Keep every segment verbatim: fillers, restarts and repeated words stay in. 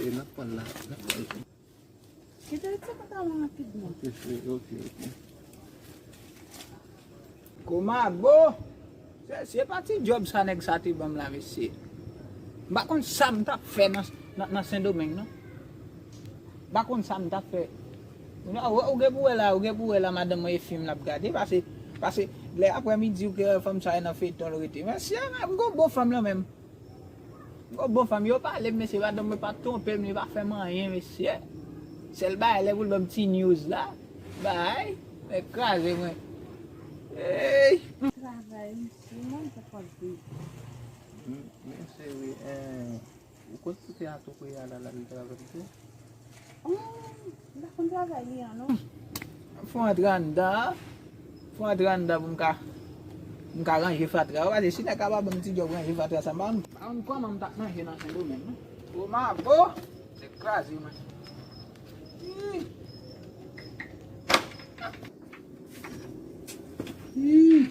N ap pran la, n ap pran. Kite l ti pantalon rapidman. Ok, cheri, ok, ok. Komabo! Se, se pa ti djòb sa nèg sa te ban m la, mesye. M pa konn sa m t ap fè nan, nan, nan Sendomeng, non. M pa konn sa m t ap fè. Ou, ou gen pou wè la, ou gen pou wè la, madanm mwen e fim l ap gade, pase, pase lè aprèmidi ou ke fanm sa e nan feyton l rete. Mesye, m gon bon fanm lan menm. Bon, bon, fanm yo pale m, mesye, madanm mwen pa twonpe m, li pa fè m anyen, mesye. Sèl bagay, lè pou l ban m ti news la, bay, men kraze mwen. Ey! Travay, mesye, mwen te kòl pi. Men, men cheri, eh, ou konn kote Atoukou ye a la, l al travay tou? Oh, m pa konn travay li an, non. Fò antre anndan. Fò antre anndan pou m ka, m ka ranje fatra yo. Paske si nèg la pa ban m ti djòb ranje fatra sa, m pa konn, pa konn kòman m t ap manje nan Sendomeng, non. O mabo! Se kraze mwen. Ih. Ih.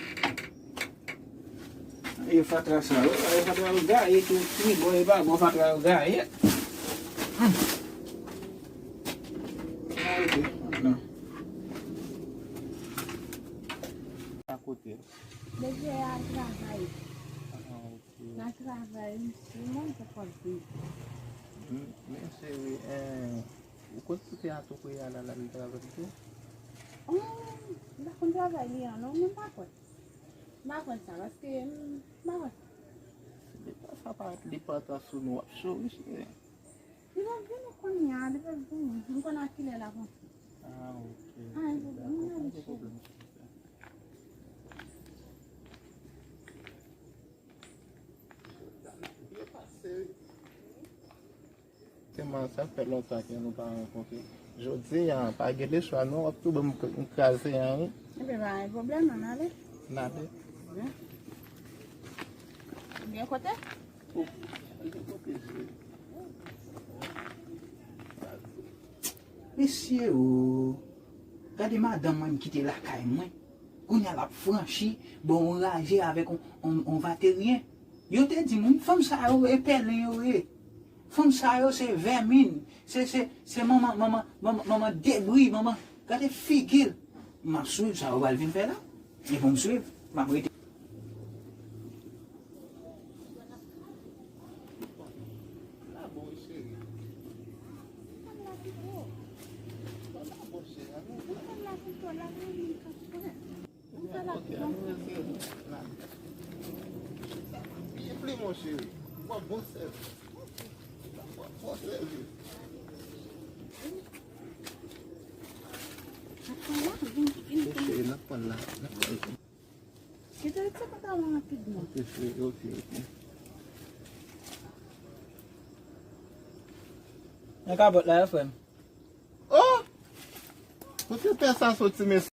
E fatra sa yo, e fatra yo gaye tou, ni bò e pa bò fatra yo gaye. Hmm. Ah, ok, non. A kote? Depi a travay. Ah, ok. Nan travay, m si mwen se kòl pi. Men cheri, eh, ou konn kote Atoukou ye a la, l al travay tou? Oh, m pa konn travay li an, non, men m pa kwè. M pa kwè sa, paske, mm, m pa kwè. Li pa sa parèt, li pa ta sou nou, w ap cho, wi, cheri. Li p ap vini kounye a, li p ap vini. M konn a kilè l ap antre. Ah, ok. Ah, li p ap vini, cheri. Dakò, pa gen pwoblèm. Yo pase, wi. Tèlman sa fè lontan ke nou pa rankontre. Jodi a, pa gen lechwa non, w ap tou ban m k-, m kraze a, wi. Ebyen, pa gen pwoblèm, ann ale. N ale. Byen. Ou gen kote? Oh, gen kote, cheri. Mesye o, gade madanm mwen m kite lakay mwen. Kounye a l ap franchi, bon, yon raje avèk yon, yon, yon vateryen. Yo te di m, wi, fanm sa yo, e pèlen yo ye. Fanm sa yo se vèmin, se, se, se manman, manman, manman, manman debri, manman. Gade figi l. M ap swiv sa yo pral vin fè la. E pou m swiv, m ap rete. Byen pli, mon cheri. Bon, bon sèvis. Bon, bon sèvis. Mon cheri, n ap pran la, n ap pran la. Kite ti pantalon rapidman. Ok, cheri, ok, ok. Nan kapòt la, frè m. Oh! Kote pè sa soti, mesye?